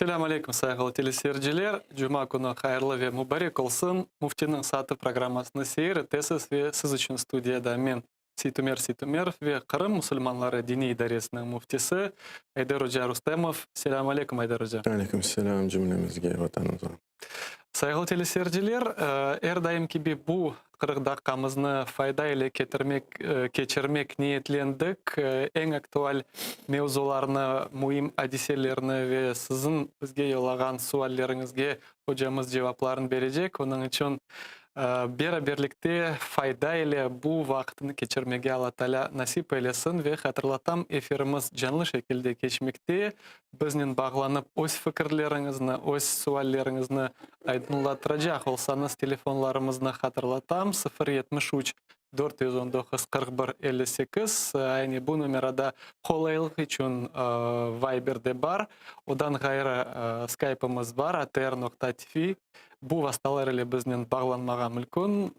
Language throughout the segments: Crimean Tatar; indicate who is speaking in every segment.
Speaker 1: Selâm aleyküm, sayğılı teleseyirciler! Cuma künü hayırlı ve mubarek olsun! Müftiniñ saatı programmasını seyir etesiz ve siz içün studiyada men, Seytumer Seytumerov ve Qırım musulmanları diniy idaresiniñ müftisi Ayder oca Rustemov. Selâm aleyküm, Ayder oca!
Speaker 2: Aleyküm selâm cümlemizge, Vatanımızğa.
Speaker 1: Sayğılı teleseyirciler, er daim kibi bu 40 daqqamıznı fayda ile ketirmek, keçirmek niyetlendik. Eñ aktual mevzularnı, müim adiselerni ve siziñ bizge yollağan sualleriñizge ocamız cevaplarını berecek. Onıñ içün Beraberlikte fayda ile bu vaqıtnı keçirmege Alla Taalâ nasip eylesin ve hatırlatam, efirimiz canlı şekilde keçmekte. Biznen bağlanıp öz fikirleriñizni, öz sualleriñizni aydınlattıracaq olsañız, telefonlarımıznı hatırlatam, 0 73 419 41 58, aynı bu nomerada qolaylıq içün Viber de bar. Odan ğayrı, Skype'ımız bar, atr noqta tv. Bu vastalar ile biznen bağlanmağa mülkün.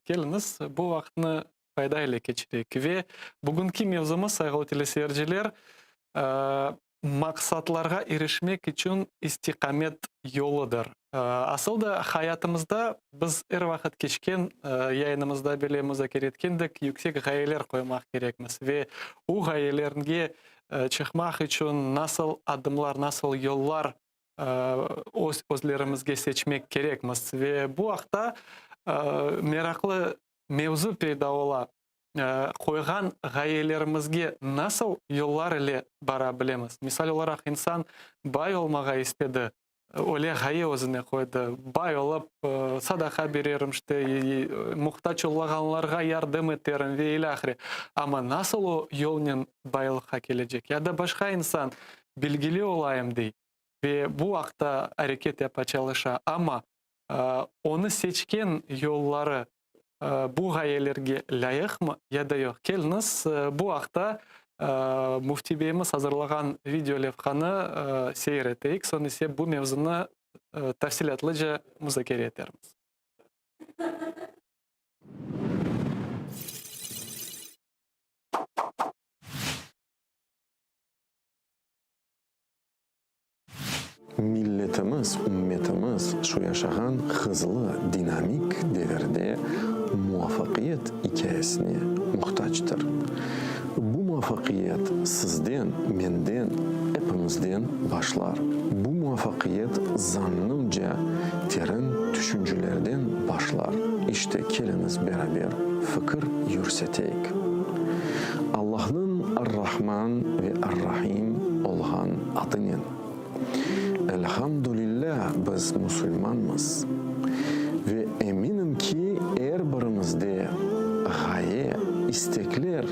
Speaker 1: Keliñiz, bu vaqıtnı fayda ile keçireyik. Ve bugünki mevzumız, sayğılı teleseyirciler, maqsatlarğa irişmek içün istiqamet yoludır. Asıl da hayatımızda biz er vaqıt keçken yayınımızda bile muzakere etkendik, yüksek ğayeler qoymaq kerekmiz ve o ğayelerge çıqmaq içün nasıl adımlar, nasıl yollar öz özlerimizge seçmek kerekmiz. Ve bu aqta meraqlı mevzu peyda ola, qoyğan ğayelerimizge nasıl yollar ile bara bilemiz? Misal olaraq, insan bay olmağa istedi, öyle ğaye özüne qoydı, bay olıp, sadaqa bererim, işte, muhtac olağanlarğa yardım eterim ve ilâhre. Amma nasıl o yolnen baylıqqa kelecek? Ya da başqa insan bilgili olayım dey ve bu aqta areket yapa çalışa, amma onı seçken yolları bu ğayelerge lâyıqmı ya da yoq? Keliñiz, bu aqta Müfti beyimiz azırlağan video levhanı seyir eteyik, soñ ise bu mevzunı tafsilâtlıca muzakere etermiz.
Speaker 2: Milletimiz, ümmetimiz şu yaşağan hızlı, dinamik devirde muvafaqiyet ikâyesine muhtactır. Bu muvafaqiyet sizden, menden, epimizden başlar. Bu muvafaqiyet, zannımca, terin tüşüncelerden başlar. İşte, keliñiz beraber fikir yürseteyik. Allahnıñ Ar-Rahman ve Ar-Rahim olğan adınen. Elhamdülillâ, biz musulmanmız. Ve eminim ki, er birimizde ğaye, istekler,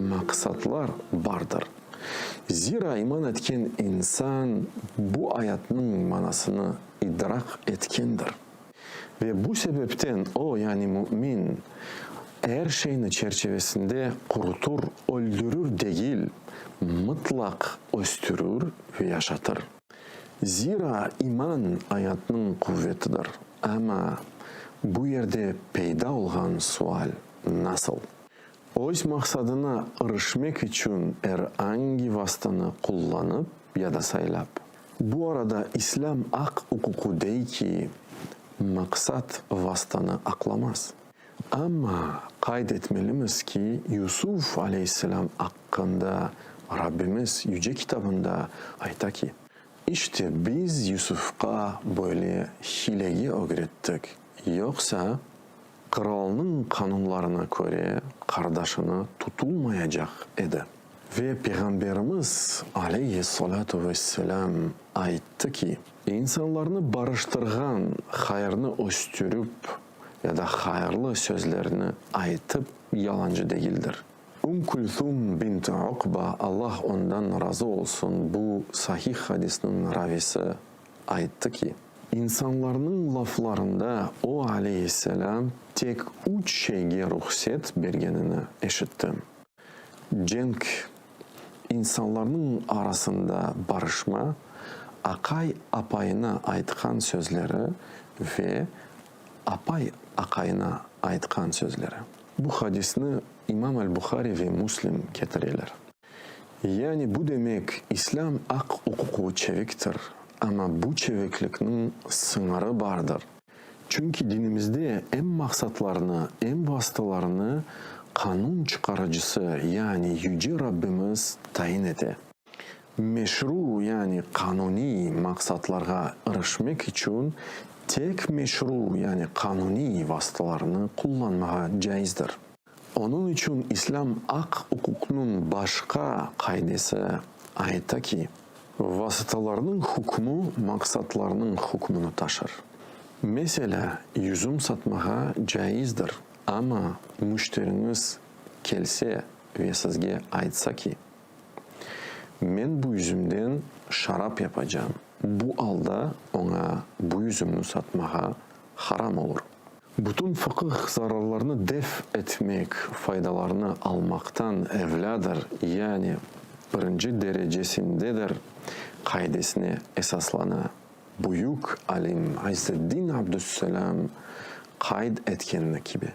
Speaker 2: maqsatlar bardır. Zira iman etken insan bu ayatnıñ manasını idraq etkendir. Ve bu sebepten o, yani mümin, er şeyni çerçevesinde qurutur, öldürür degil, mıtlaq östürür ve yaşatır. Zira iman ayatnıñ quvvetidir. Amma bu yerde peyda olğan sual, nasıl? Öz maqsadına irişmek içün er angi vastanı qullanıp ya da saylap. Bu arada İslâm aq-uquqı dey ki, maqsat vastanı aqlamaz. Amma qayd etmelimiz ki, Yusuf aleyhisselâm aqqında Rabbimiz Yüce Kitabında ayta ki, İşte biz Yusufqa böyle hilege ögrettik, yoqsa Qıralnıñ qanunlarına köre qardaşını tutulmayacaq edi. Ve Peyğamberimiz, aleyhi-s-salâtu ve-s-selâm, ayttı ki, İnsanlarnı barıştırğan, hayırnı östürip ya da hayırlı sözlerni aytıp yalancı degildir. Umm Külsum bint Uqba, Allah ondan razı olsun, bu sahih hadisniñ ravisi, ayttı ki, İnsanlarnıñ laflarında o, aleyhisselâm, tek üç şeyge ruhset bergenini eşittim, cenk, insanlarnıñ arasında barışma, aqay apayına aytqan sözleri ve apay aqayına aytqan sözleri. Bu hadisni İmam el-Buhari ve Müslim ketireler. Yani bu demek, İslâm aq-uququ çeviktir. Amma bu çeviklikniñ sıñırı bardır. Çünki dinimizde em maqsatlarnı, em vasıtalarnı qanun çıqarıcısı, yani Yüce Rabbimiz tayin ete. Meşru, yani qanuniy maqsatlarğa irişmek içün tek meşru, yani qanuniy vasıtalarnı qullanmağa caizdir. Onıñ içün İslâm aq-uquqnıñ başqa qaidesi ayta ki, vasıtalarnıñ hükmü maqsatlarnıñ hükmüni taşır. Meselâ, yüzüm satmağa caizdir, amma müşteriñiz kelse ve sizge aytsa ki, Men bu yüzümden şarap yapacam, bu alda oña bu yüzümni satmağa haram olur. Bütün fıqıh zararlarnı def etmek, faydalarnı almaqtan evlâdır, yani birinci derecesindedir qaidesine esaslana. Büyük alim İzzeddin Abdüsselâm qayd etkenini kibi.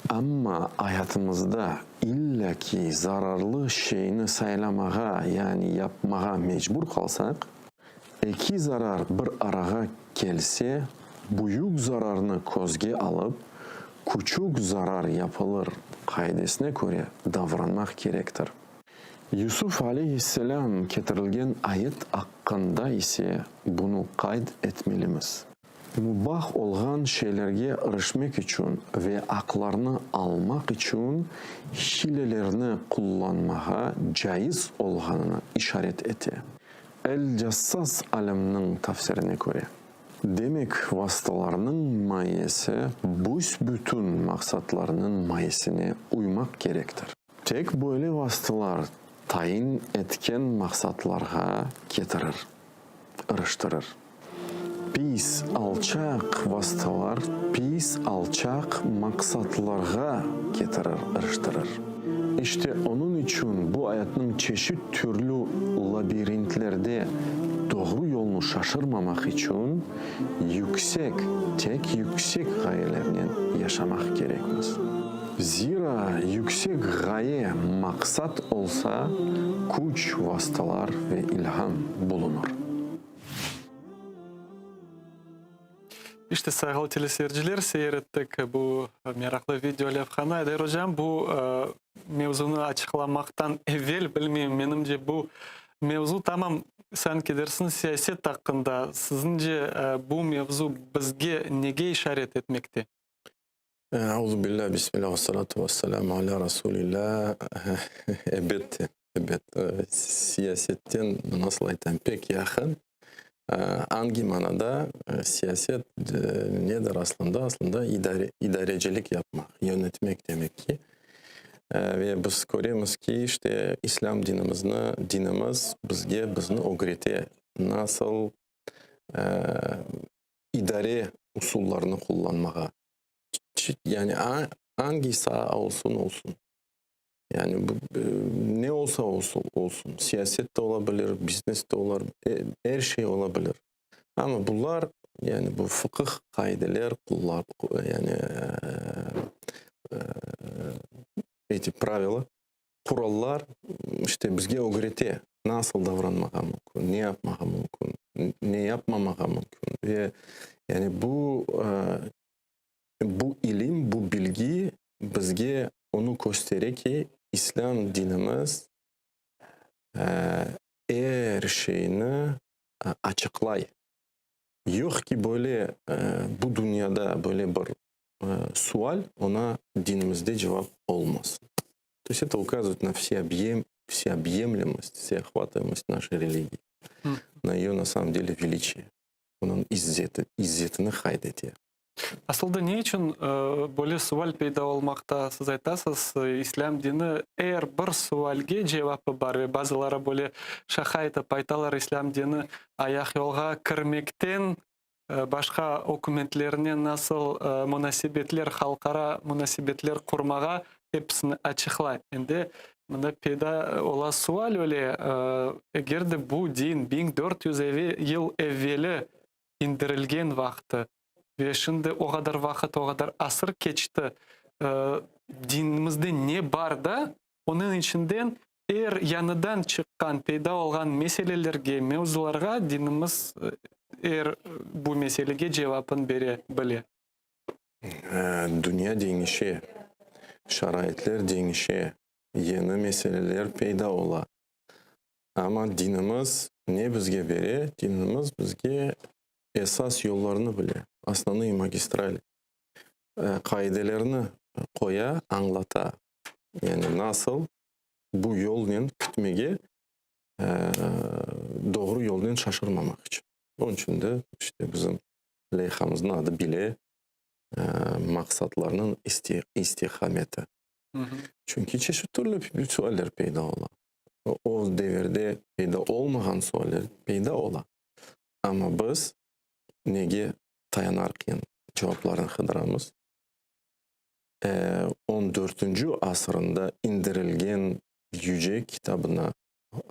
Speaker 2: Amma ayatımızda illâ ki zararlı şeyni saylamağa, yani yapmağa mecbur qalsaq, Eki zarar bir arağa kelse, büyük zararnı közge alıp, küçük zarar yapılır qaidesine köre davranmaq kerektir. Yusuf aleyhisselâm ketirilgen ayet aqqında ise bunı qayd etmelimiz. Mubah olğan şeylerge irişmek içün ve aqlarnı almaq içün hilelerni qullanmağa caiz olğanını işaret ete. El-Cassas alimniñ tafsirine köre, demek vasıtalarnıñ mayesi büs-bütün maqsatlarnıñ mayesine uymaq kerektir. Tek böyle vasıtalar tayin etken maqsatlarğa ketirir, ırıştırır. Pis, alçaq vasıtalar pis, alçaq maqsatlarğa ketirir, ırıştırır. İşte onıñ içün bu ayatnıñ çeşit türlü labirintlerde doğru yolnu şaşırmamaq içün yüksek, tek yüksek ğayelernen yaşamaq kerekmiz. Zira yüksek ğaye, maqsat olsa, küç, vasıtalar ve ilham bulunır.
Speaker 1: İşte, sayğılı teleseyirciler, seyir ettik bu meraqlı video levhanı. Ayder ocam, bu mevzunı açıqlamaqtan evel, bilmeyim, menimce, bu mevzu tamam, sanki dersiñ, siyaset aqqında. Siziñce, bu mevzu bizge nege işaret etmekte?
Speaker 2: Euzubillâ, bismillâ, vessalâtu vesselâmu alâ rasulillâ. Elbette, ebet, siyasetten, nasıl aytam, pek yaqın. Angi manada siyaset nedir aslında? Aslında idare, idarecilik yapmaq, yönetmek demek ki. Ve biz köremiz ki, işte, İslâm dinimizni, dinimiz bizge, bizni ögrete, nasıl idare usullarını qullanmağa. Yani angi saa olsun olsun. Yani bu ne olsa olsun, olsun. Siyaset de ola bilir, biznes de olar, er şey ola bilir. Amma bular, yani bu fıqıh qaideler, yani eti pravila, qurallar işte bizge ögrete, nasıl davranmağa mümkün, ne yapmağa mümkün, ne yapmamağa mümkün. Ve yani bu bu ilim, bu bilgi bizge onı köstere ki, İslâm dinimiz er şeyni açıqlay. Yoq ki, böyle bu dünyada böyle bir sual, oña dinimizde cevap olmasın. То есть это указывает на всеобъем, всеобъемлемость, всеохватываемость нашей религии, на ее на самом деле величие. Onıñ izzeti, izzetini qayd ete.
Speaker 1: Asılda ne içün böyle sual peyda olmaqta? Siz aytasız, İslâm dini er bir sualge cevapı bar ve bazıları böyle şaqa etip aytalar, İslâm dini ayaqyolğa kirmekten başqa ükümetlernen nasıl munasebetler, halqara munasebetler qurmağa episini açıqlay. Endi mında peyda ola sual öyle, eger de bu din 1400 yıl evveli indirilgen vaqtı ve şimdi o qadar vaqıt, o qadar asır keçti, dinimizde ne bar da, onıñ içinden. Er yañıdan çıqqan, peyda olğan meselelerge, mevzularğa dinimiz er bu meselege cevapın bere bile.
Speaker 2: Dünya deñişe, şaraitler deñişe, yeñi meseleler peyda ola. Amma dinimiz ne bizge bere? Dinimiz bizge esas yollarnı bile, osnovnıye magistrali, qaidelerni qoya, añlata. Yani nasıl bu yolnen ketmege, doğru yolnen şaşırmamaq içün. Onıñ içün de işte bizim leyhamıznıñ adı bile Maqsatlarnıñ istiqameti. Çünki çeşit türlü sualler peyda ola. O devirde peyda olmağan sualler peyda ola. Amma biz nege tayanarken cevaplarnı qıdıramız? On dörtünci asırında indirilgen Yüce Kitabına,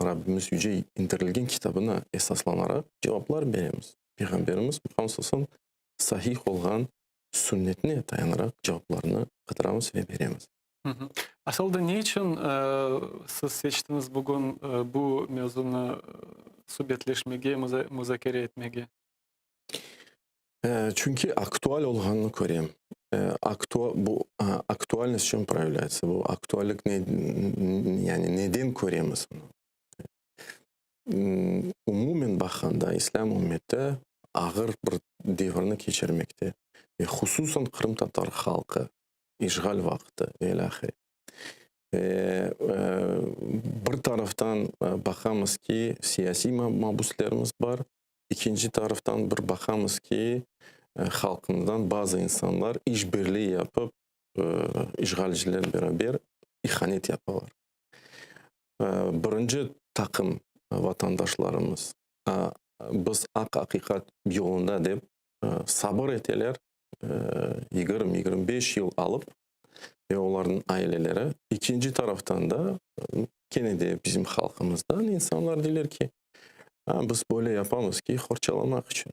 Speaker 2: Rabbimiz Yüce indirilgen Kitabına esaslanaraq cevaplar beremiz. Peyğamberimiz Muhammed sallallahu aleyhi ve sellem sahih olğan Sünnetine tayanaraq cevaplarnı qıdıramız ve beremiz.
Speaker 1: Asıl da ne içün siz seçtiñiz bugün bu mevzunı subetleşmege, muzakere etmege?
Speaker 2: Çünki aktual olğanını körem. Bu aktualnost çem proyavlâyatsa? Bu aktuallik ne, yani neden köremiz bunı? Umumen baqqanda, islâm ümmeti ağır bir devirni keçirmekte ve hususan qırımtatar halqı işğal vaqtı ve ilâhre. Ve bir taraftan baqamız ki, siyasiy mabüslerimiz bar, ekinci taraftan bir baqamız ki, halqımızdan bazı insanlar işbirliği yapıp, işğalciler beraber ihanet yapalar. Birinci taqım vatandaşlarımız, biz aq-aqiqat yolunda dep sabır eteler, 20, 25 yıl alıp ve olarnıñ aileleri. İkinci taraftan da, kene de bizim halqımızdan insanlar deyler ki, biz böyle yapamız ki, qorçalamaq içün,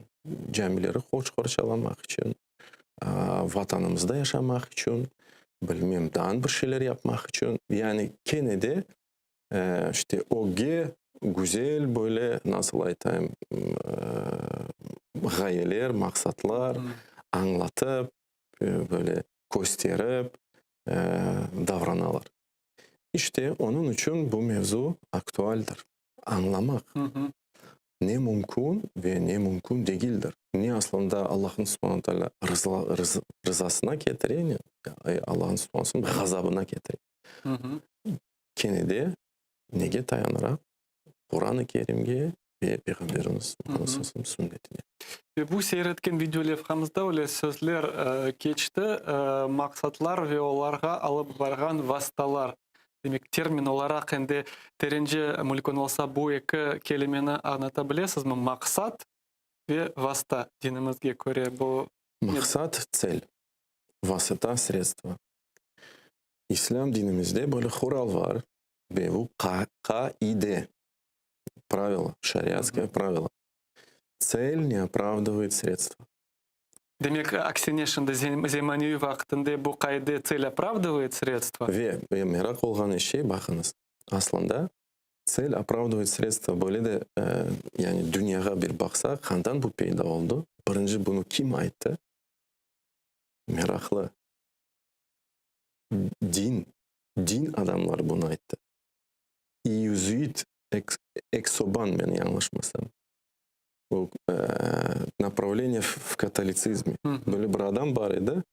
Speaker 2: camileri qorçalamaq içün, vatanımızda yaşamaq içün, bilmem, daa bir şeyler yapmaq içün. Yani kene de, işte, ögge güzel böyle, nasıl aytayım, ğayeler, maqsatlar añlatıp, böyle kösterip davranalar. İşte, onıñ içün bu mevzu aktualdir. Añlamaq, ne mümkün ve ne mümkün degildir. Ne aslında Allahnıñ subhane taalâ rızasına ketire, ne Allahnıñ subhane ğazabına ketire. Kene de nege tayanaraq? Quran-ı Kerimge ve Peyğamberimiz Muhammed sallallahu aleyhi ve sellem sünnetine.
Speaker 1: Ve bu seyir etken video levhamızda öyle sözler keçti, maqsatlar ve olarğa alıp barğan vastalar. Demek, termin olaraq endi terence mülkün olsa bu eki kelimeni añlata bilesizmi? Maqsat ve vasta dinimizge köre bu
Speaker 2: Maqsat, tsel, vasıta, sredstvo. İslâm dinimizde böyle hural var ve bu qaide, pravilo, şariatskoye pravilo, Tsel ne opravdывает sredstvo.
Speaker 1: Demek, aksine şimdi zemaneviy vaqtında bu qaide tsel opravdывает sredstvo.
Speaker 2: Ve meraq olğan şey, baqıñız, aslında tsel opravdывает sredstvo böyle de, yani dünyağa bir baqsaq, qandan bu peyda oldı? Birinci bunı kim ayttı? Meraqlı. Din, din adamları bunı ayttı. İyüzuit Eksoban, men yañlışmasam, bu napravleniye v katolitsizme. Böyle bir adam bar edi.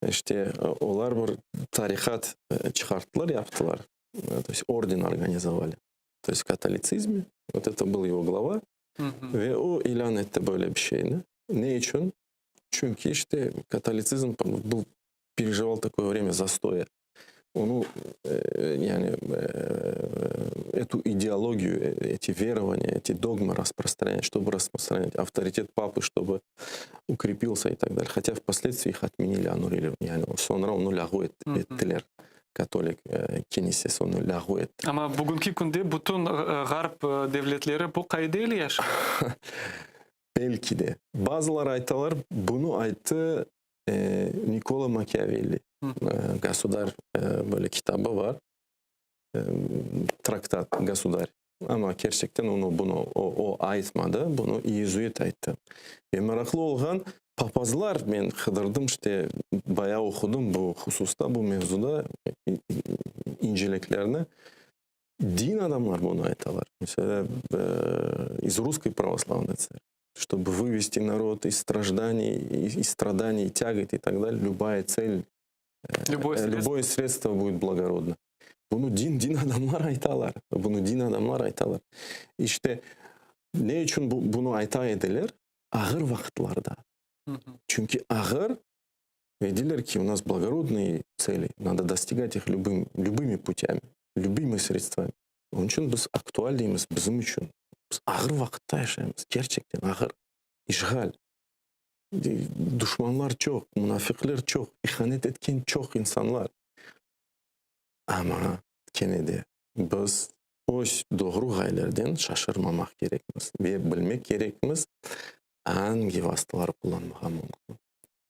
Speaker 2: İşte, olar bir tariqat çıqarttılar, yaptılar. To есть orden organizovali. To есть v katolitsizme. Vot eto byl ego glava. Ve o ilân etti böyle bir şeyni. Ne içün? Çünki işte katolitsizm byl perejival takoye vremya zastoya. Onı, yani, etu ideologiyu, eti verovaniya, eti dogmı rasprostranât, ştobu rasprostranât avtoritet papı, ştobu ukrepilsâ i tak dalее. Hotâ vposledstvii ih otmenili, anulili, yani, soñra onı lâğu ettiler, katolik kenisesi onı lâğu etti.
Speaker 1: Amma bugünki künde bütün ğarp devletleri bu qaide ile yaşay.
Speaker 2: Belki de. Bazıları aytalar, bunı ayttı Nikola Makiavelli, Gosudar böyle kitabı bar. Traktat, Gosudar. Amma kerçekten onı, bunı o, o aytmadı, bunı iyezuit ayttı. Ve meraqlı olğan, papazlar, men qıdırdım, işte, bayağı oqudım bu hususta, bu mevzuda inceliklerni, din adamlar bunı aytalar. Meselâ, iz Russkoy pravoslavnoy tserkvi, ştobu vıvesti narod iz stражданий, iz страданий, тягот и так далее, любая цель, любое средство будет благородно. Bunı din, din adamlar aytalar. Bunı din adamlar aytalar. İşte, ne içün bu, bunı ayta ediler? Ağır vaqıtlarda. Çünki ağır, ve deyler ki, u nas благородные цели, надо достигать их любым, любыми путями, любыми средствами. Onıñ içün biz aktual deymiz bizim içün. Biz ağır vaqıtta yaşaymız, kerçekten ağır. İşğal, duşmanlar çoq, munafiqler çoq, ihanet etken çoq insanlar. Amma kene de biz öz doğru ğayelerden şaşırmamaq kerekmiz ve bilmek kerekmiz, angi vastalar qullanmağa mümkün.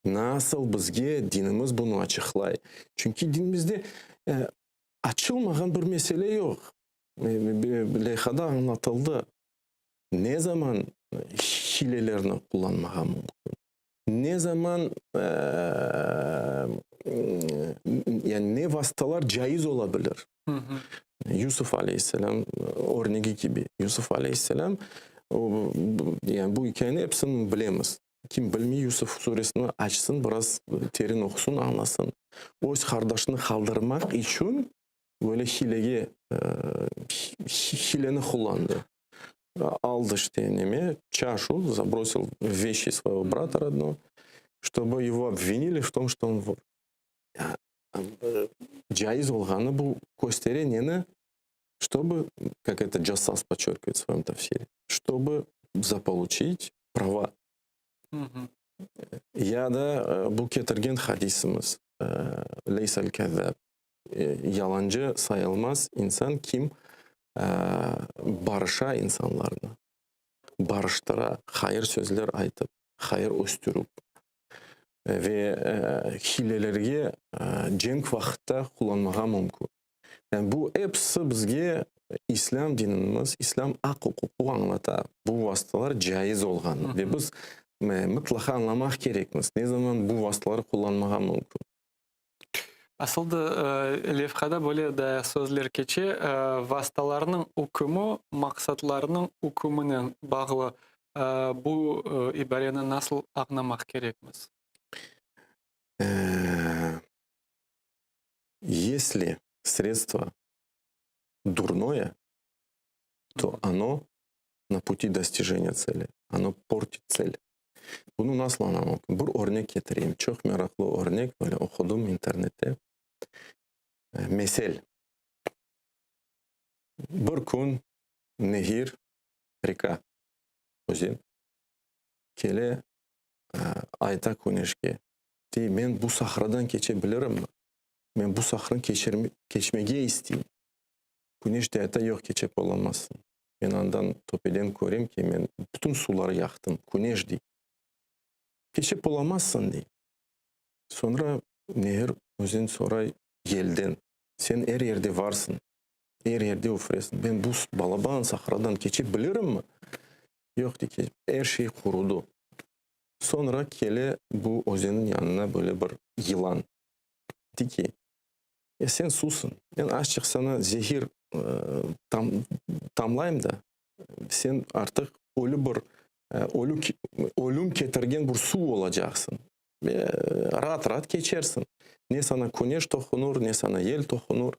Speaker 2: Nasıl bizge dinimiz bunı açıqlay. Çünki dinimizde açılmağan bir mesele yoq. Leyhada añlatıldı, ne zaman hilelerni qullanmağa mümkün, ne zaman, yani ne vastalar caiz ola bilir. Yusuf aleyhisselâm örnegi kibi. Yusuf aleyhisselâm, yani bu ikâyeni episini bilemiz. Kim bilmey, Yusuf suresini açsın, biraz terin oqusın, añlasın. Öz qardaşını qaldırmaq içün böyle hilege, hileni qullandı. Aldı işte neme, чашу, забросил вещи своего брата родного, чтобы его обвинили в том, что он вор. Caiz olğanı bu köstere neni? Чтобы, как это Джассас подчеркивает в своем тафсире, чтобы заполучить права. Ya da bu ketirgen hadisimiz, leysel kezzab, yalancı sayılmaz insan, kim barışa insanlarnı, barıştıra, hayır sözler aytıp, hayır östürip ve hilelerge cenk vaqıtta qullanmağa mümkün. Yani bu episi bizge islâm dinimiz, islâm aq-uquqı añlata, bu vastalar caiz olğanını. Ve biz mıtlaqa añlamaq kerekmiz, ne zaman bu vastalar qullanmağa mümkün.
Speaker 1: Asıl da levhada böyle da sözler keçe, vastalarnıñ ükmü maqsatlarnıñ ükmünen bağlı. Bu ibareni nasıl añlamaq kerekmiz?
Speaker 2: Если средство дурное, то оно на пути достижения цели, оно портит цель. Bunı nasıl añlamaq mümkün? Bir örnek ketireyim, çoq meraqlı örnek, böyle oqudım internette. Mesel. Bir kün nehir, reka, özen, kele, ayta küneşke, dey, men bu sahradan keçe bilirimmi? Men bu sahranı keçmege isteyim. Küneş de ayta, yoq, keçip olamazsıñ. Men andan töpeden körem ki, men bütün suvları yaqtım. Küneş dey. Keçip olamazsıñ, dey. Soñra nehir, özen soray yelden, Sen er yerde varsıñ, er yerde üfresiñ, men bu balaban sahradan keçe bilirimmi? Yoq, dey, er şey qurudı. Soñra kele bu özenniñ yanına böyle bir yılan. Dey ki, Ya sen suvsıñ, men azçıq saña zehir tamlayım da, sen artıq ölü bir, ölü, ölüm ketirgen bir suv olacaqsıñ. Ve raat-raat keçersiñ. Ne saña küneş toqunır, ne saña yel toqunır.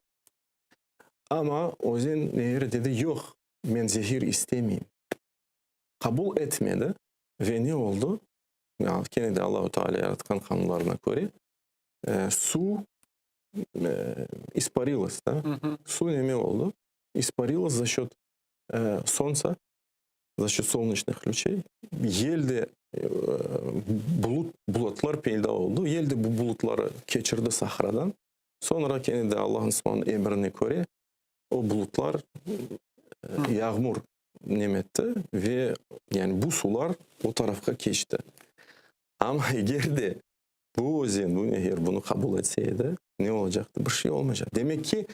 Speaker 2: Amma özen nehir dedi, yoq, men zehir istemeyim. Qabul etmedi ve ne oldı? Kene de Allahu Teala yaratqan qanunlarına köre, suv isparilось, da? Suv neme oldı? Isparилось за счет солнца, за счет солнечных лучей. Yel de bulut, bulutlar peyda oldı. Yel de bu bulutları keçirdi sahradan. Soñra kene de Allahnıñ subhanı emrine köre o bulutlar yağmur nemetti ve yani bu suvlar o tarafqa keçti. Amma eger de bu özen, bu nehir bunı qabul etse edi, ne olacaqtı? Bir şey olmaycaq. Demek ki,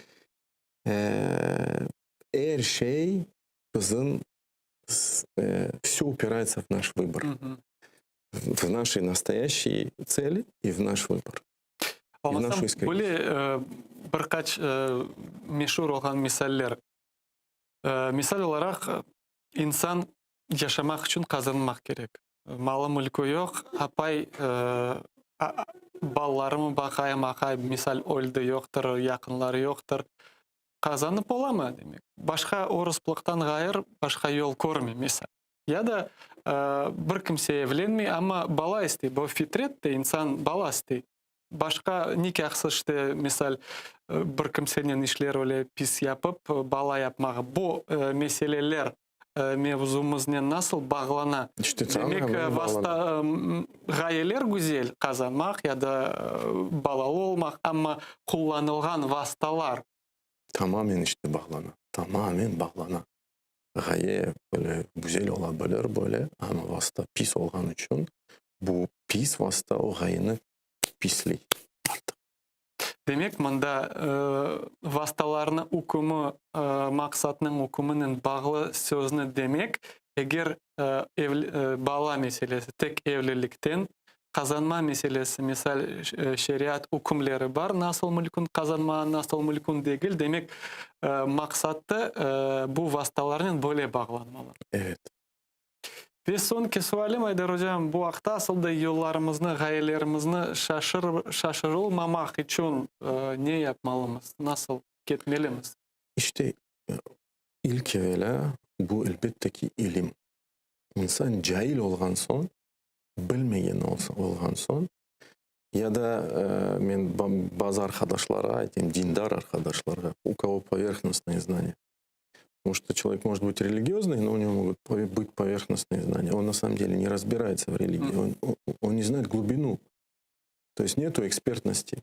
Speaker 2: Er şey bizim, vse upirayetsâ v naş vıbor, v naşi nastoyaşçiy tseli i v naş vıbor.
Speaker 1: Olmasam, böyle bir qaç meşur olğan misaller. Misal olaraq, insan yaşamaq içün qazanmaq kerek. Malı-mülkü yoq, apay balalarımı baqayım, aqay, misal, öldi, yoqtır, yaqınları yoqtır. Qazanıp olamı, demek? Başqa orısplıqtan ğayır, başqa yol körmey, misal. Ya da bir kimse evlenmey, amma bala istey. Bu fitret de, insan bala istey. Başqa nikâhsız, işte, misal, bir kimsenen işler öyle pis yapıp, bala yapmağa. Bu meseleler mevzumıznen nasıl bağlana?
Speaker 2: İşte,
Speaker 1: Demek, vasta, ğayeler güzel, qazanmaq ya da balalı olmaq, amma qullanılğan vastalar.
Speaker 2: Tamamen işte bağlana, tamamen bağlana. Ğaye böyle güzel ola bilir böyle, amma vasta pis olğan içün bu pis vasta o ğayeni pisley artıq.
Speaker 1: Demek, mında vastalarnı ükümi maqsatnıñ üküminen bağlı sözni demek, eger bala meselesi tek evlilikten, qazanma meselesi, misal, şeriat ükümleri bar, nasıl mülkün qazanma, nasıl mülkün degil, demek, maqsattı bu vastalarnen böyle bağlanmalı.
Speaker 2: Evet.
Speaker 1: Ve soñki sualim, Aydar ocam, bu aqta asıl da yollarımıznı, ğayelerimizni şaşırılmamaq içün ne yapmalımız, nasıl ketmelimiz?
Speaker 2: İşte, ilk evelâ, bu, elbette ki, ilim. İnsan cail olğan soñ, bilmegen olğan soñ, ya da men bazı arqadaşlarğa aytayım, dindar arqadaşlarğa, u kogo poverhnostnıye znaniya, Потому что человек может быть религиозный, но у него могут быть поверхностные знания. Он на самом деле не разбирается в религии, он не знает глубину. То есть нету экспертности.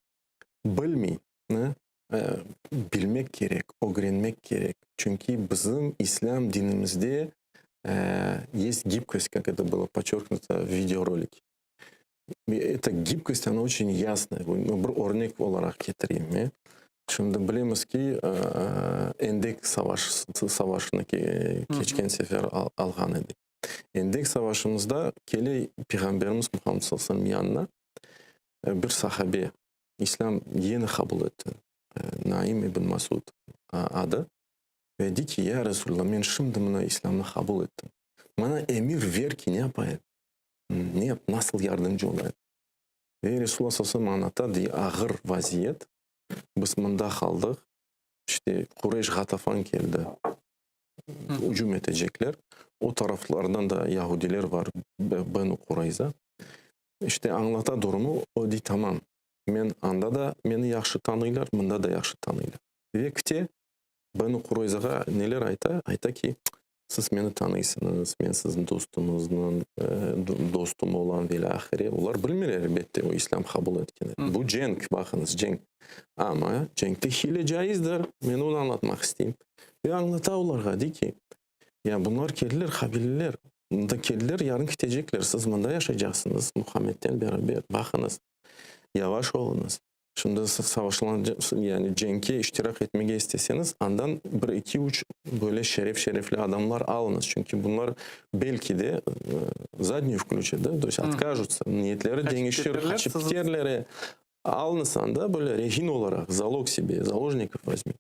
Speaker 2: Bilmey, ne? Bilmek kerek, ögrenmek kerek. Çünki bizim islâm dinimizde есть гибкость, как это было подчеркнуто в видеоролике. Эта гибкость, она очень ясная. Bir örnek olaraq ketireyim. Şimdi bilemiz ki, Endek savaşını keçken sefer alğan edik. Endek savaşımızda kele Peyğamberimiz Muhammed sallallahu aleyhi ve sellem yanına bir sahabe, İslâm yeni qabul etti, Naim ibn Masud adı, ve dey ki, Ya Resulallah, men şimdi mına İslâmnı qabul ettim, maña emir ver ki, ne yapayım, ne, nasıl yardımcı olayım? Ve Resulullah sallallahu aleyhi ve sellem añlata, dey, ağır vaziyet, Biz mında qaldıq, işte Qureyş Ğatafan keldi, ücüm etecekler. O taraflardan da yahudiler var, Benu Qurayza. İşte añlata durumu, o dey, tamam, men anda da meni yahşı tanıylar, mında da yahşı tanıylar. Ve kite Benu Qurayzağa neler ayta? Ayta ki, Siz meni tanıysıñız, men siziñ dostuñıznıñ dostum olam ve ilâ ahire. Olar bilmeyler, elbette, o islâm qabul etkenini. Bu cenk, baqıñız, cenk. Amma cenkte hile caizdir, men onı añlatmaq isteyim. Ve añlata olarğa, dey ki, ya bunlar keldiler, qabileler, mında keldiler, yarın ketecekler, siz mında yaşaycaqsıñız Muhammedten beraber, baqıñız, yavaş oluñız. Şimdi savaşlanacaq, yani cenkke iştirak etmege isteseñiz, andan bir, iki, üç böyle şeref-şerefli adamlar alıñız. Çünki bunlar belki de zadnüyü vklüçat, da, to est otkajutsâ, niyetleri deñişir, qaçıp kiterler. E, alıñız anda böyle rehin olaraq, zalog sebe, zalojnikov vozmi.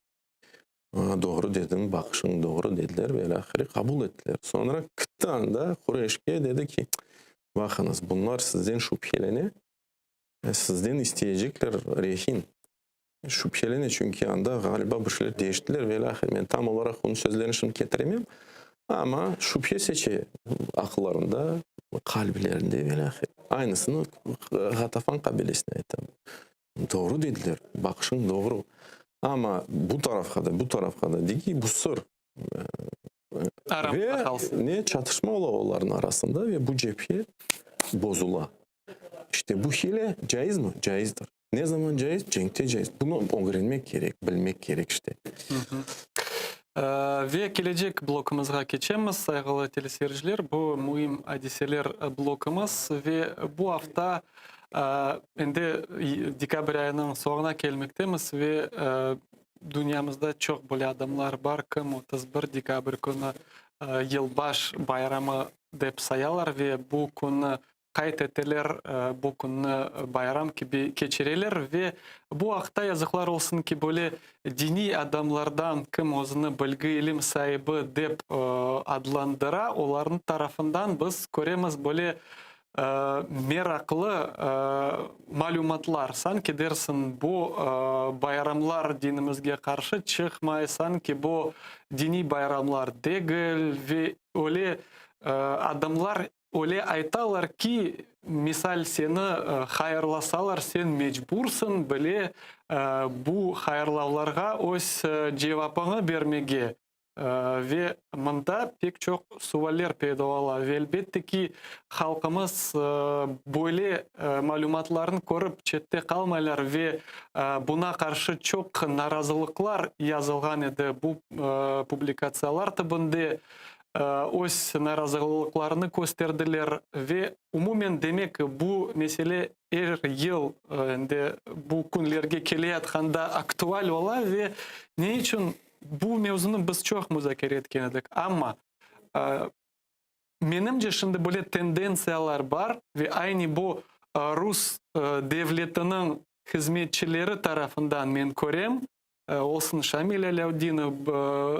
Speaker 2: Doğru dediñ, baqışıñ doğru, dediler ve ilâhre qabul ettiler. Soñra kitti anda Qureyşke, dedi ki, baqıñız, bunlar sizden şübhelene, Sizden isteyecekler rehin. Şübhelene, çünki anda, ğaliba, bir şeyler deñiştiler ve ilâhre. Men tam olaraq onıñ sözlerini şimdi ketiremem, amma şübhe seçe aqıllarında, qalblerinde ve ilâhre. Aynısını Ğatafan qabilesine aytam. Doğru dediler, baqışıñ doğru. Amma bu tarafqa da, bu tarafqa da dey ki, bu sır.
Speaker 1: Aramızda qalsın.
Speaker 2: Ve ne çatışma ola olarnıñ arasında ve bu cephe bozula. İşte bu hile caizmi? Caizdir. Ne zaman caiz? Cenkte caiz. Bunı ögrenmek kerek, bilmek kerek işte.
Speaker 1: Ve kelecek blokumızğa keçemiz, sayğılı teleseyirciler. Bu müim adiseler blokumız ve bu afta endi dekabr ayınıñ soñuna kelmektemiz ve. Dünyamızda çoq böyle adamlar bar, kim 31 dekabr künü yılbaş bayramı dep sayalar ve bu künni qayd eteler, bu künni bayram kibi keçireler. Ve bu aqta, yazıqlar olsun ki, böyle diniy adamlardan, kim özüni bilgi, ilim saibi dep adlandıra, olarnıñ tarafından biz köremiz böyle meraqlı malümatlar, sanki dersiñ, bu bayramlar dinimizge qarşı çıqmay, sanki bu diniy bayramlar degil, ve öyle adamlar öyle aytalar ki, misal seni hayırlasalar, sen mecbursıñ bile bu hayırlavlarğa öz cevapıñı bermege. Ve mında pek çoq sualler peyda ola. Ve elbette ki, halqımız böyle malümatlarnı körip çette qalmaylar ve buna qarşı çoq narazılıqlar yazılğan edi bu publikatsiyalar tibinde, öz narazılıqlarını kösterdiler ve umumen, demek, bu mesele er yıl endi bu künlerge keleyatqanda aktual ola ve ne içün bu mevzunı biz çoq muzakere etken edik, amma, menimce, şimdi böyle tendentsiyalar bar ve aynı bu rus devletiniñ hızmetçileri tarafından men körem, olsun Şamil Alâdinov,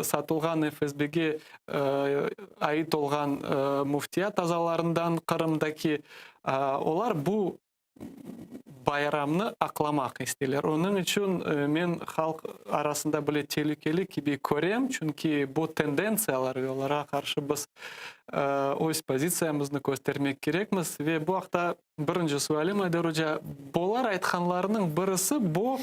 Speaker 1: satılğan FSBge ait olğan müftiyat azalarından Qırımdaki, olar bu bayramnı aqlamaq isteyler. Onıñ içün men halq arasında bile telükeli kibi körem, çünki bu tendentsiyalar ve olarğa qarşı biz öz pozitsiyamıznı köstermek kerekmiz. Ve bu aqta birinci sualim, Ayder oca, bular aytqanlarınıñ birisi bu,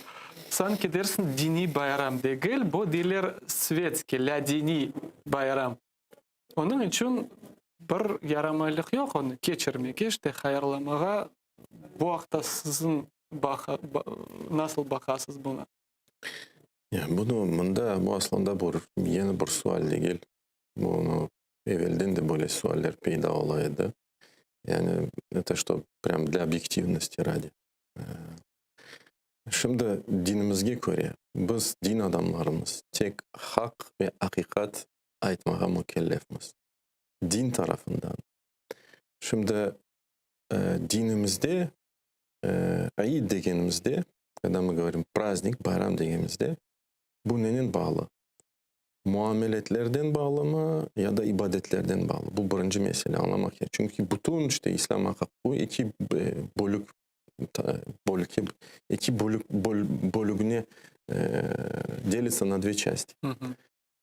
Speaker 1: sanki dersiñ, diniy bayram degil, bu deyler svetskiy, lâdiniy bayram. Onıñ içün bir yaramaylıq yoq onı keçirmege, işte, hayırlamağa. Bu aqta siziñ nasıl baqasız buña?
Speaker 2: Ya, bunı mında, bu aslında bir yeni bir sual degil. Bunı evelden de böyle sualler peyda ola edi. Yani, это что, прям для объективности ради. Şimdi dinimizge köre, biz din adamlarımız, tek haq ve aqiqat aytmağa mükellefmiz. Din tarafından. Şimdi dinimizde aid degenimizde, когда мы говорим праздник, bayram degenimizde, bu nenen bağlı? Muameletlerden bağlımı ya da ibadetlerden bağlı? Bu birinci mesele añlamaq kerek. Çünki bütün işte İslâm aqı bu eki bölük bölükke eki bölük bölügine делится на две части.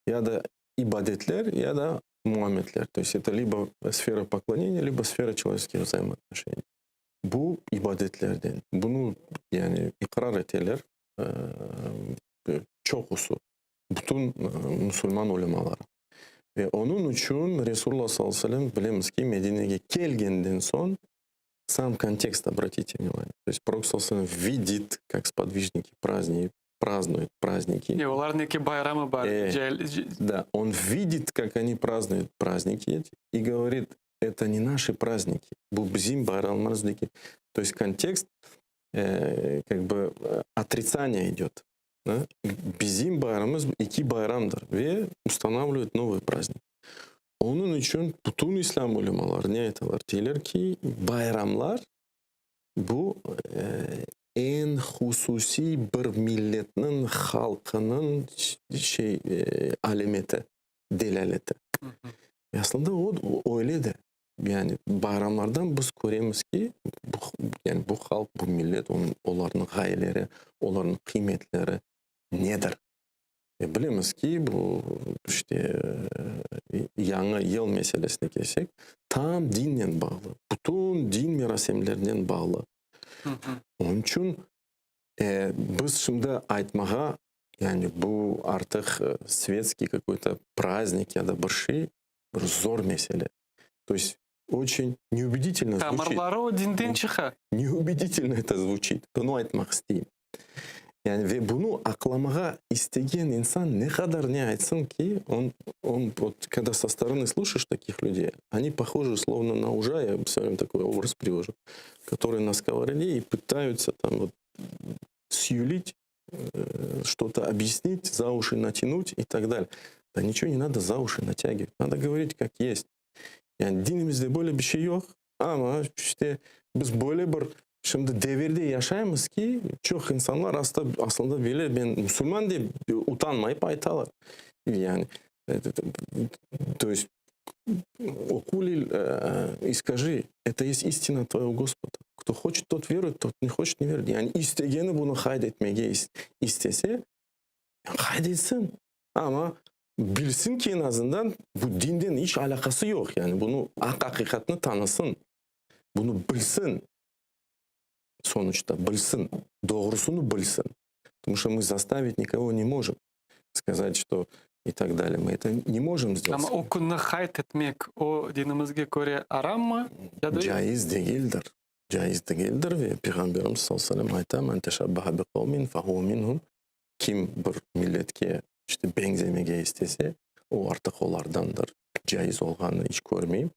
Speaker 2: Ya da ibadetler, ya da muametler. То есть это либо сфера поклонения, либо сфера человеческих взаимоотношений. Bu ibadetlerden. Bunı yani iqrar eteler çoqusı, bütün musulman ulemaları. Ve onıñ içün Resulullah sallallahu aleyhi ve sellem, bilemiz ki, Medinege kelgenden soñ, сам контекст, обратите внимание. То есть Пророк sallallahu aleyhi ve sellem видит, как сподвижники празднуют, празднуют праздники.
Speaker 1: Ne, olarnıñ eki bayramı bar.
Speaker 2: Да, он видит, как они празднуют праздники эти, и говорит: это не наши праздники. Bu bizim bayramlarımız degil. То есть контекст как бы отрицание идет. Да? Bizim bayramımız eki bayramdır ve устанавливает новый праздник. Onıñ içün bütün İslâm ulemaları ne aytalar? Deyler ki, bayramlar bu eñ hususiy bir milletniñ, halqınıñ şey alâmeti, delâleti. Aslında o öyle de. Yani bayramlardan biz köremiz ki, bu, yani bu halq, bu millet, olarnıñ ğayeleri, olarnıñ qıymetleri nedir. Bilemiz ki, bu işte yañı yıl meselesine kelsek, tam dinnen bağlı, bütün din merasimlerinen bağlı. Onıñ içün biz şimdi aytmağa, yani bu artıq светский какой-то праздник ya da bir şey, bir zor mesele. То есть очень неубедительно звучит.
Speaker 1: Tamırları o dinden çıqa.
Speaker 2: Неубедительно это звучит. Bunı aytmaq isteyim. Yani ve bunı aqlamağa istegen insan ne qadar ne aytsın ki, он вот, когда со стороны слушаешь таких людей, они похожи словно на ужа, я все время такой образ привожу, которые на сковороде и пытаются там вот сюлить. что-то объяснить, за уши натянуть и так далее. Да ничего не надо за уши натягивать. Надо говорить как есть. Yani dinimizde böyle bir şey yoq, amma işte biz böyle bir şimdi devirde yaşaymız ki, çoq insanlar aslı, aslında bile men musulman dep utanmayıp aytalar. Yani, то есть, oqu и скажи, это есть истина твоего Господа. Кто хочет, тот верует, тот не хочет, не верует. Yani istegeni bunı qayd etmege istese, qayd etsin. Amma bilsin ki, en azından bu dinden iç alâqası yoq. Yani bunı aq aqiqatnı tanısın. Bunı bilsin. Sonuçta bilsin. Doğrusını bilsin. Потому что мы заставить никого не можем сказать, что и так далее. Мы это не можем сделать.
Speaker 1: Amma o künni qayd etmek o dinimizge köre arammı? Ya da
Speaker 2: Caiz degildir. Caiz degildir ve Peyğamberimiz sallallahu aleyhi ve sellem ayta: Men teşebbehe bi kavmin fehuve minhum. Kim bir milletke işte beñzemege istese, o artıq olardandır. Caiz olğanını iç körmeyim.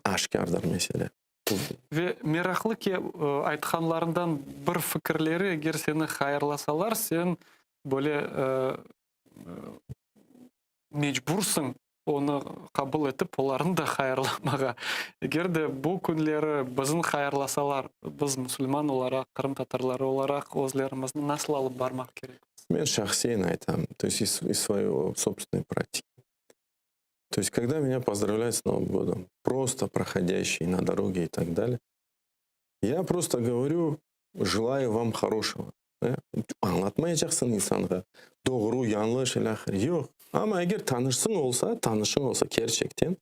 Speaker 2: Aşkârdır mesele.
Speaker 1: Ve meraqlı ki, aytqanlarından bir fikirleri, eger seni hayırlasalar, sen böyle mecbursıñ onı qabul etip, olarnı da hayırlamağa. Eger de bu künleri bizni hayırlasalar, biz musulman olaraq, qırımtatarları olaraq özlerimizni nasıl alıp barmaq kerekmiz?
Speaker 2: Men şahsen aytam, то есть из своей собственной практики. То есть, когда меня поздравляют с Новым годом, просто проходящие на дороге и так далее, я просто говорю: желаю вам хорошего. Añlatmaycaqsıñ insanğa. Doğru, yañlış, ilâhre. Yoq. Amma eger tanışsıñ olsa, tanışıñ olsa kerçekten,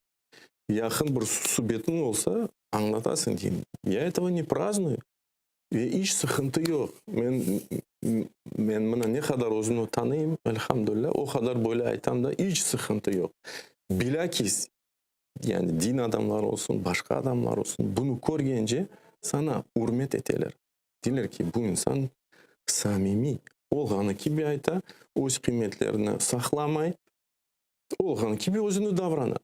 Speaker 2: yaqın bir subetiñ olsa, añlatasıñ deyim. Я этого не праздную. Ve iç sıqıntı yoq. Men mına ne qadar özümni tanıyım, elhamdülilâ, o qadar böyle aytam da, iç sıqıntı yoq. Bilakis, yani din adamları olsun, başqa adamlar olsun, bunı körgence saña ürmet eteler. Deyler ki, bu insan samimiy olğanı kibi ayta, öz qıymetlerini saqlamay, olğanı kibi özüni davrana.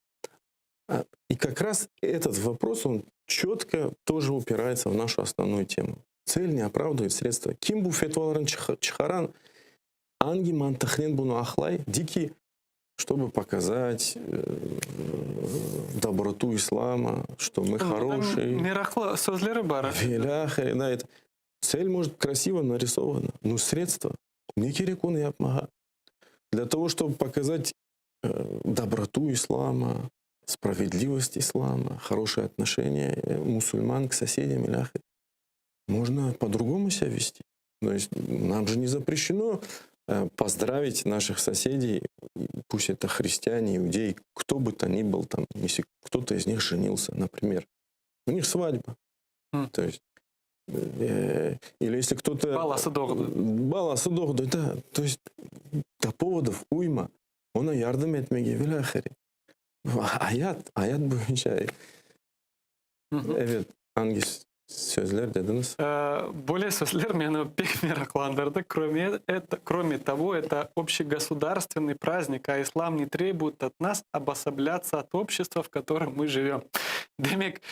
Speaker 2: И как раз этот вопрос, он четко тоже упирается в нашу основную тему. Цель не оправдывает средства. Kim bu fetvalarnı çıqaran, angi mantıqnen bunı aqlay, dey ki, чтобы показать доброту ислама, что мы хорошие.
Speaker 1: Meraqlı sözleri bar.
Speaker 2: Velâhre, да, это цель, может, красиво нарисована, но средства ne kerek onı yapmağa. Для того, чтобы показать доброту ислама, справедливость ислама, хорошее отношение мусульман к соседям или можно по-другому себя вести. То есть нам же не запрещено поздравить наших соседей, пусть это христиане, иудеи, кто бы то ни был там, если кто-то из них женился, например. У них свадьба. То есть, или если кто-то...
Speaker 1: Balası doğdı.
Speaker 2: Balası doğdı, да. То есть, да поводов уйма. Oña yardım etmege velâhre. Ayat, ayat boyunca. Evet, angi sözler dediñiz?
Speaker 1: Böyle sözler meni pek meraqlandırdı. Кроме того, это общегосударственный праздник, а ислам не требует от нас обособляться от общества, в котором мы живем. Demek,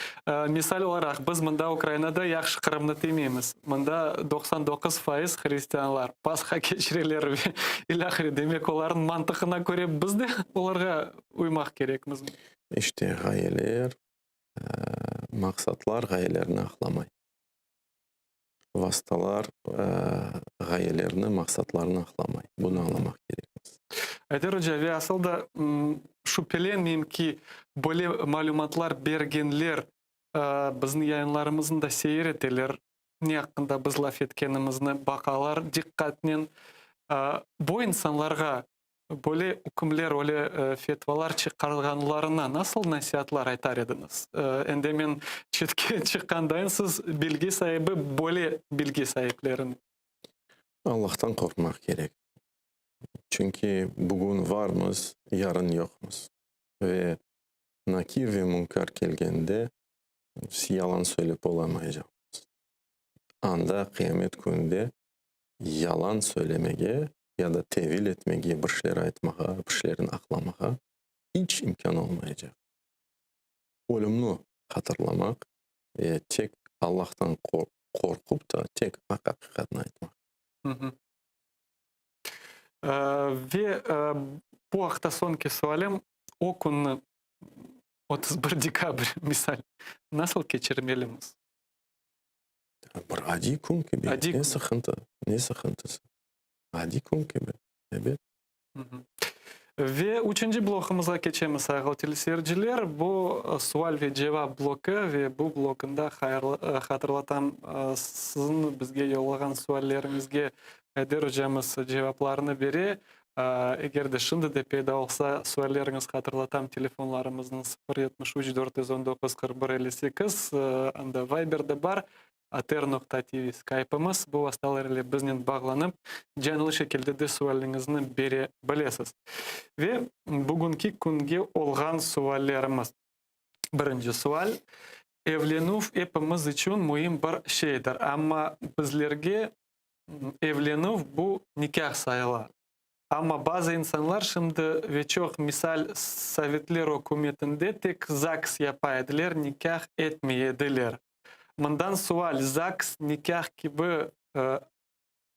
Speaker 1: misal olaraq, biz mında Ukrainada yahşı Qırımnı demeymiz. Mında 99% hristianlar Pasha keçireler ve ilâhre. Demek, olarnıñ mantığına köre biz de olarğa uymaq kerekmiz.
Speaker 2: İşte ğayeler, maqsatlar ğayelerni aqlamay. Vastalar ğayelerni, maqsatlarnı aqlamay. Bunı añlamaq kerekmiz.
Speaker 1: Ayder oca, ve asıl da şübelenmeyim ki, böyle malümatlar bergenler bizni yayınlarımıznı da seyir eteler, ne aqqında biz laf etkenimizni baqalar diqqatnen. Bu insanlarğa böyle ükümler, öyle fetvalar çıqarğanlarına nasıl nasiatlar aytar ediñiz? Endi men çetke çıqqandayın, siz bilgi saibi böyle bilgi saiplerine.
Speaker 2: Allahtan qorqmaq kerek. Çünki bugün varmız, yarın yoqmız. Ve Nakir ve Munkar kelgende yalan söylep olamaycaqmız. Anda qıyamet kününde yalan söylemege ya da tevil etmege, bir şeyler aytmağa, bir şeylerni aqlamağa iç imkân olmaycaq. Ölümni hatırlamaq ve tek Allahtan qorqup da tek aq aqiqatnı aytmaq.
Speaker 1: Ve bu aqta soñki sualim, o künni, 31 dekabr, misal, nasıl keçirmelimiz?
Speaker 2: Bir adiy kün kibi.
Speaker 1: Adiy
Speaker 2: Ne
Speaker 1: kün.
Speaker 2: sıqıntı, ne sıqıntısı? Adiy kün kibi, ebet.
Speaker 1: Ve üçünci blokumızğa keçemiz, sayğılı teleseyirciler. Bu sual ve cevap bloku ve bu blokunda hatırlatam, siziñ bizge yollağan sualleriñizge Ayder ocamız cevaplarını bere. Eger de şimdi de peyda olsa sualleriñiz, hatırlatam, telefonlarımıznıñ 0 73 419 41 58, anda Viber de bar, ATR.tv skaypımız, bu vastalar ile biznen bağlanıp, canlı şekilde de sualiñizni bere bilesiz. Ve bugünki künge olğan suallerimiz. Birinci sual, evlenüv epimiz içün müim bir şeydir, amma bizlerge evlenüv bu nikâh sayıla. Amma bazı insanlar şimdi ve çoq, misal, sovetler ükümetinde tek ZAGS yapa ediler, nikâh etmey ediler. Mından sual, ZAGS nikâh kibi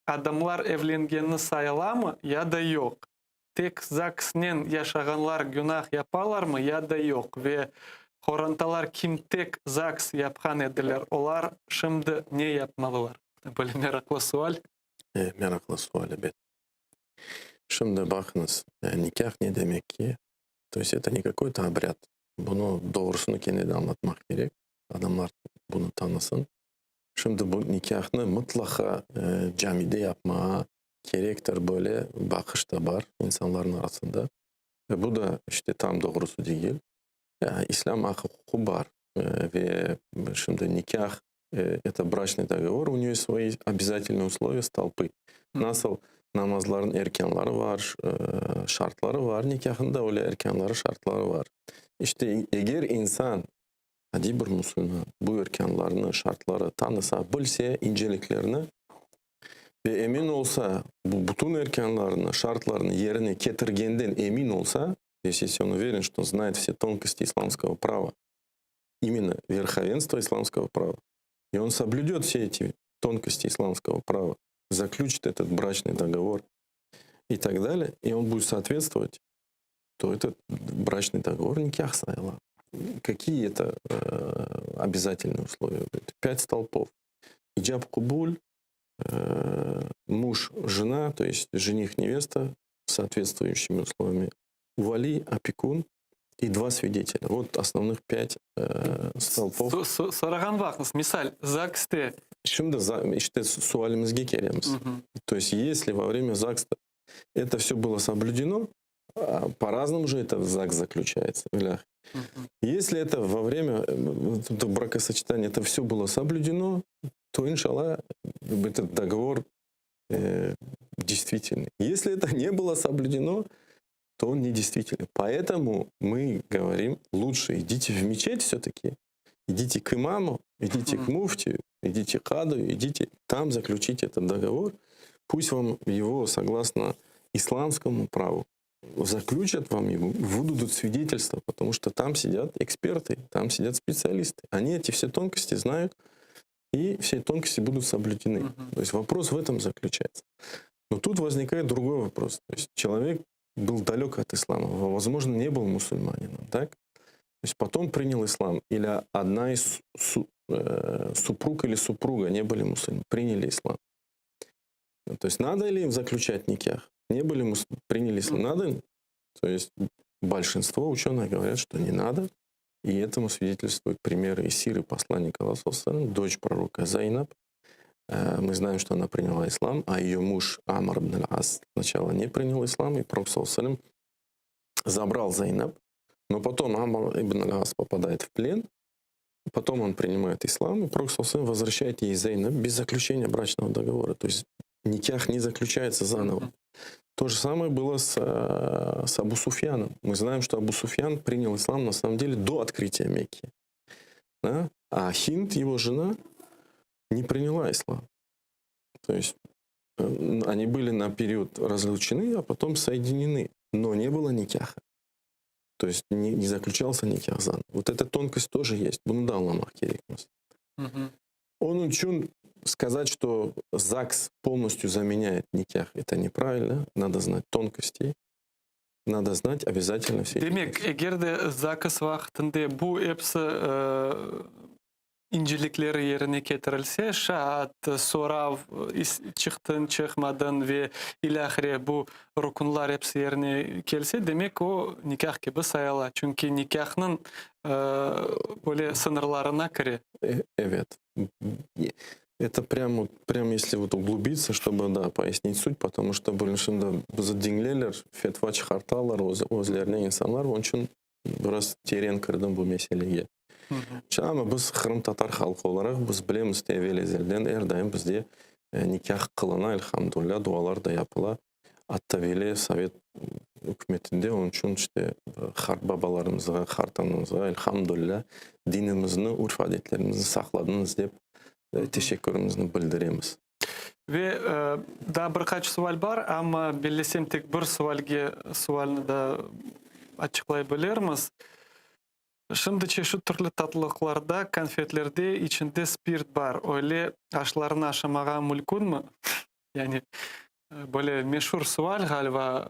Speaker 1: adamlar evlengeni sayılamı ya da yoq? Tek ZAGSnen yaşağanlar günah yapalarmı ya da yoq? Ve qorantalar kim tek ZAGS yapqan ediler, olar şimdi ne yapmalılar? Böyle meraqlı sual.
Speaker 2: E, meraqlı sual, ebet. Şimdi baqıñız, nikâh ne demek ki? То есть это не какой-то обряд. Bunı doğrusını kene de añlatmaq kerek. Adamlar bunı tanısın. Şimdi bu nikâhnı mıtlaqa camide yapmağa kerektir, böyle baqış da bar insanlarnıñ arasında. Ve bu da işte tam doğrusı degil. İslâm aq-uquqı bar. Ve şimdi nikâh это брачный договор, у нее свои обязательные условия, столпы. Nasıl namazların erkânları var, şartları var, nikâhnıñ da öyle erkânları, şartları var. İşte eger insan, adiy bir musulman, bu erkânlarnı, şartları tanısa, bilse inceliklerini ve emin olsa, bu bütün erkânlarını, şartlarını yerine ketirgenden emin olsa, если он уверен, что знает все тонкости исламского права, именно верховенство исламского права, и он соблюдет все эти тонкости исламского права, заключит этот брачный договор и так далее, и он будет соответствовать, то этот брачный договор никях sayıla. Какие это обязательные условия? Пять столпов. Icap qubul, муж, жена, то есть жених, невеста с соответствующими условиями, вали, опекун и два свидетеля. Вот основных пять столпов.
Speaker 1: Sorağan vaqıt, misal, ZAGSte.
Speaker 2: Şimdi işte sualimizge kelemiz. То есть если во время ЗАГСа это все было соблюдено, по-разному же это в ЗАГС заключается. Если это во время бракосочетания это все было соблюдено, то, иншалла, этот договор действительный. Если это не было соблюдено, то он недействительный. Поэтому мы говорим, лучше идите в мечеть все-таки, идите к имаму, идите к муфтию, идите к каду, идите там заключите этот договор. Пусть вам его, согласно исламскому праву, заключат вам его, выдадут свидетельство, потому что там сидят эксперты, там сидят специалисты. Они эти все тонкости знают, и все тонкости будут соблюдены. То есть вопрос в этом заключается. Но тут возникает другой вопрос. То есть человек был далек от ислама, возможно, не был мусульманином, так? То есть потом принял ислам. Или одна из супруг или супруга не были мусульманами, приняли ислам. То есть надо ли им заключать никях? Не были, приняли ислам. Надо? То есть большинство ученых говорят, что не надо. И этому свидетельствуют примеры из сиры посланника Аллаха, дочь пророка Зайнаб. Мы знаем, что она приняла ислам, а ее муж Амр ибн аль-Ас сначала не принял ислам, и пророк саллаллаху забрал Зайнаб, но потом Амр ибн аль-Ас попадает в плен, потом он принимает ислам, и пророк саллаллаху возвращает ей Зайнаб без заключения брачного договора. То есть никях не заключается заново. То же самое было с Абу Суфьяном. Мы знаем, что Абу Суфьян принял ислам на самом деле до открытия Мекки. Да? А Хинд, его жена, не приняла ислам. То есть они были на период разлучены, а потом соединены. Но не было никяха. То есть не заключался никях заново. Вот эта тонкость тоже есть. Bunı da añlamaq kerekmiz. Onıñ içün Сказать, что ЗАГС полностью заменяет никях, это неправильно. Надо знать тонкости. Надо знать обязательно все эти
Speaker 1: Demek, eger de ZAGS vaqtında bu episi incelikleri yerine ketirilse, şaat, sorav, çıqtıñ, çıqmadıñ ve ilâhre bu ruknlar episi yerine kelse, demek o nikâh kibi sayıla. Çünki nikâhnıñ böyle sıñırlarına kire.
Speaker 2: Evet. Это прям, вот, прям если вот углубиться, чтобы, да, пояснить суть, потому что şimdi bizi diñleyler, fetva çıqartalar özlerine insanlar, onıñ içün biraz teren kirdim bu meselege. Amma biz qırımtatar halqı olaraq biz bilemiz, evel ezelden er daim bizde nikâh qılına, elhamdülilâ, dualar da yapıla. Atta bile sovet ükümetinde, onıñ içün işte qartbabalarımızğa, qartanamızğa, elhamdülilâ, dinimizni, urf adetlerimizni saqladıñız dep teşekkürimizni bildiremiz.
Speaker 1: Ve daa bir qaç sual bar, amma bellesem tek bir sualge sualni da açıqlay bilirmiz. Şimdi çeşit türlü tatlılıqlarda, konfetlerde içinde spirt bar. Öyle aşlarnı aşamağa mümkünmi? Yani böyle meşur sual ğaliba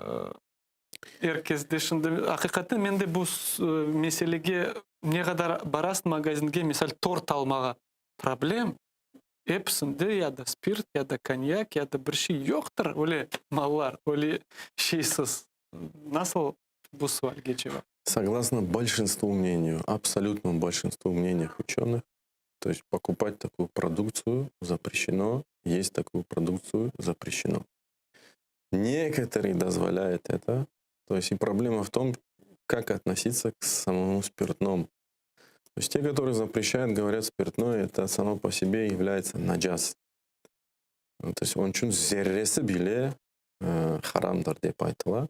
Speaker 1: er kesde şimdi. Aqiqaten men de bu meselege ne qadar barasıñ magazinge, misal, tort almağa, problem. Episinde ya da spirt, ya da konyak, ya da bir şey yoqtır öyle mallar, öyle şeysiz. Nasıl bu sualge cevap?
Speaker 2: Согласно большинству мнению, абсолютному большинству мнений ученых, то есть покупать такую продукцию запрещено, есть такую продукцию запрещено. Некоторые дозволяют это. То есть и проблема в том, как относиться к самому спиртному. То есть те, которые запрещают, говорят, спиртное, это само по себе является наджас. Ну, то есть onıñ içün zerresi bile haramdır dep aytıla.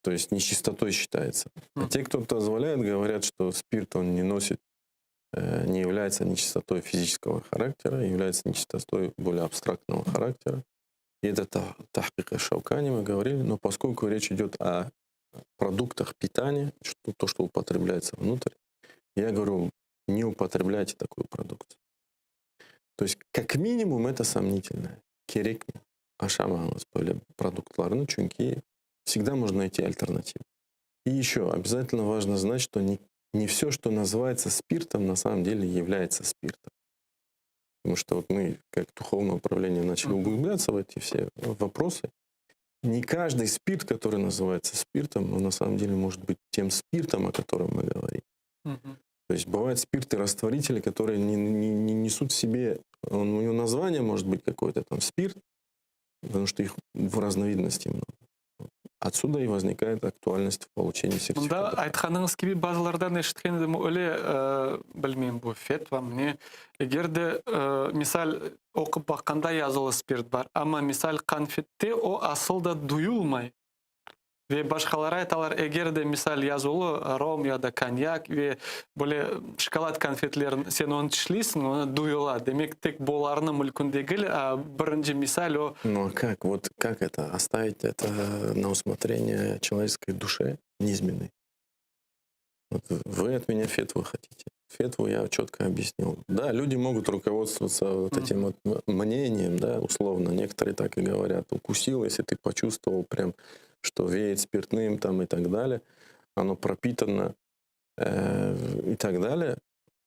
Speaker 2: То есть нечистотой считается. А те, кто дозволяет, говорят, что спирт он не носит, не является нечистотой физического характера, является нечистотой более абстрактного характера. И это тахкик Шаукани, мы говорили, но поскольку речь идет о продуктах питания, что, то, что употребляется внутрь, я говорю, не употребляйте такую продукцию. То есть, как минимум, это сомнительно. Kerek aşamañız böyle produktlarnı, çünki всегда можно найти альтернативу. И еще обязательно важно знать, что не все, что называется спиртом, на самом деле является спиртом. Потому что вот мы, как духовное управление, начали углубляться в эти все вопросы. Не каждый спирт, который называется спиртом, он на самом деле может быть тем спиртом, о котором мы говорим.
Speaker 1: Мгм.
Speaker 2: То есть бывают спирты-растворители, которые не несут в себе, у него название может быть какой-то там спирт, потому что их в разновидности много. Отсюда и возникает актуальность в получении
Speaker 1: Mında
Speaker 2: сертификата.
Speaker 1: Aytqanıñız kibi bazılardan eşitken edim öyle bilmeyim bu fetva ne eger de misal oqup baqqanda yazılı spirt bar, amma misal konfette o asıl da duyulmay ve başqaları aytalar, eger de misal yazılı rom ya da konyak ve böyle şokolad konfetlerin sen onı tişleysiñ, onı duyula, demek tek bularnı mümkün degil, a birinci misal o.
Speaker 2: Ну а как? Вот как это? Оставить это на усмотрение человеческой душе низменной? Вот вы от меня фетву хотите. Фетву я четко объяснил. Да, люди могут руководствоваться вот
Speaker 1: Мгм.
Speaker 2: этим вот мнением, да, условно. Некоторые так и говорят. Укусил, если ты почувствовал прям, что веет спиртным там и так далее, оно пропитано и так далее.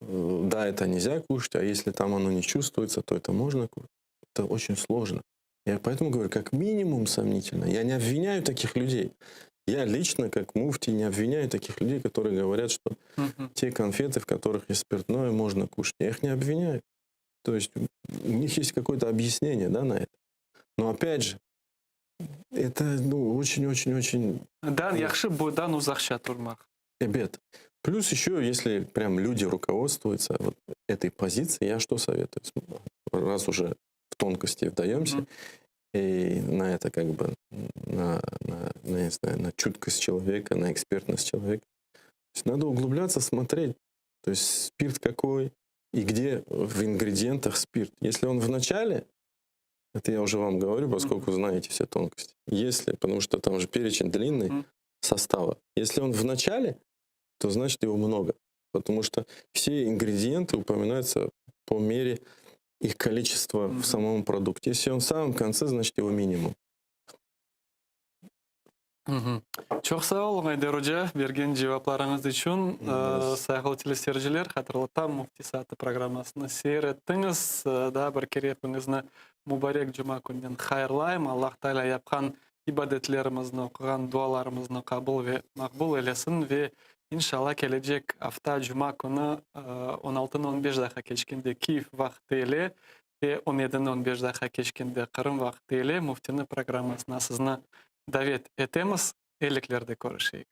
Speaker 2: Да, это нельзя кушать, а если там оно не чувствуется, то это можно кушать. Это очень сложно. Я поэтому говорю, как минимум сомнительно. Я не обвиняю таких людей. Я лично, как муфти, не обвиняю таких людей, которые говорят, что
Speaker 1: Мгм.
Speaker 2: Те конфеты, в которых есть спиртное, можно кушать. Я их не обвиняю. То есть у них есть какое-то объяснение, да, на это. Но опять же, это, ну, очень-очень-очень
Speaker 1: Da yahşı bundan uzaqça turmaq.
Speaker 2: Ebet. Плюс еще, если прям люди руководствуются вот этой позицией, я что советую? Раз уже в тонкости вдаемся,
Speaker 1: Мгм.
Speaker 2: И на это как бы, на, не знаю, на чуткость человека, на экспертность человека. То есть надо углубляться, смотреть, то есть спирт какой и где в ингредиентах спирт. Если он в начале, это я уже вам говорю, поскольку знаете все тонкости. Если, потому что там же перечень длинный
Speaker 1: Мгм.
Speaker 2: Состава. Если он в начале, то значит его много. Потому что все ингредиенты упоминаются по по мере их количества
Speaker 1: Мгм.
Speaker 2: в самом продукте. Если он в самом конце, значит его минимум.
Speaker 1: Çoq sağ oluñ, Ayder oca, bergen cevaplarıñız içün. Sayğılı teleseyirciler, hatırlatam, Müfti saatı programmasını seyir ettiñiz. Daa bir kere epiñizni mubarek cuma kününen hayırlayım. Allah Taalâ yapqan ibadetlerimizni, oquğan dualarımıznı qabul ve maqbul eylesin ve inşalla kelecek afta cuma künü on altını 15 daqqa keçkende Kiyev vaqtı ile ve 17ni 15 daqqa keçkende Qırım vaqtı ile Müftini programmasına sizni davet etemiz. Eyiliklerde körüşeyik.